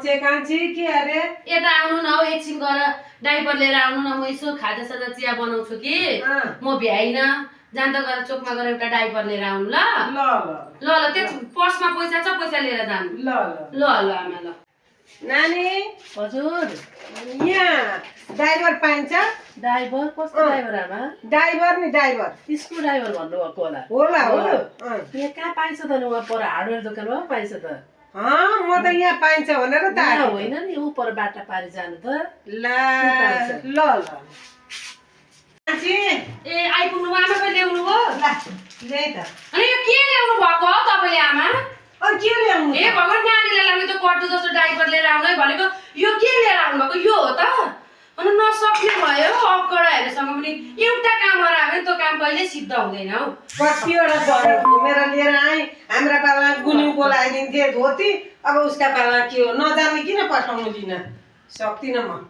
कान्छी के अरे यता आउनु न हौ एकछिन गएर डाइपर लिएर आउनु न म यसो खाजासाजा चिया बनाउँछु कि म भ्याइन जान्दा गएर चोकमा गएर एउटा डाइपर लिएर आउनु ल ल ल ल त्यो पर्समा पैसा छ पैसा लिएर जानु ल ल ल आमा ल नानी हजुर यहाँ ड्राइभर पाइन्छ ड्राइभर कस्तो ड्राइभर आमा ड्राइभर नि ड्राइभर स्क्रू ड्राइभर भन्नुभएको होला होला होला यहाँ कहाँ पाइन्छ त नि वहाँ पर हार्डवेयर दोकानमा पाइन्छ त म त यहाँ पाइन्छ भनेर त यहाँ होइन नि ऊ पर बाटा पारी जानु त ल ल ल कान्छी ए आइपुग्नु आमा कहिले ल्याउनु हो ल ल्याइ त अनि यो के ल्याउनु भएको हो तपाईले आमा के ल्याउनु ए भगवान नानीलाई लाग्ने त कट्टु जस्तो डाइपर लिएर आउनु है भनेको यो के लिएर आउनु भएको यो हो त अनि नसक्ने भयो अक्कडाहरूसँग पनि एउटा काम गरायो भने त्यो काम कहिले सिद्ध हुँदैन हौ कतिवटा घुमेर लिएर आएँ हाम्रा पाला गुन्युको लगाइदिन्थे धोती अब उसका पाला के हो नजाने किन पठाउनु दिन सक्दिनँ म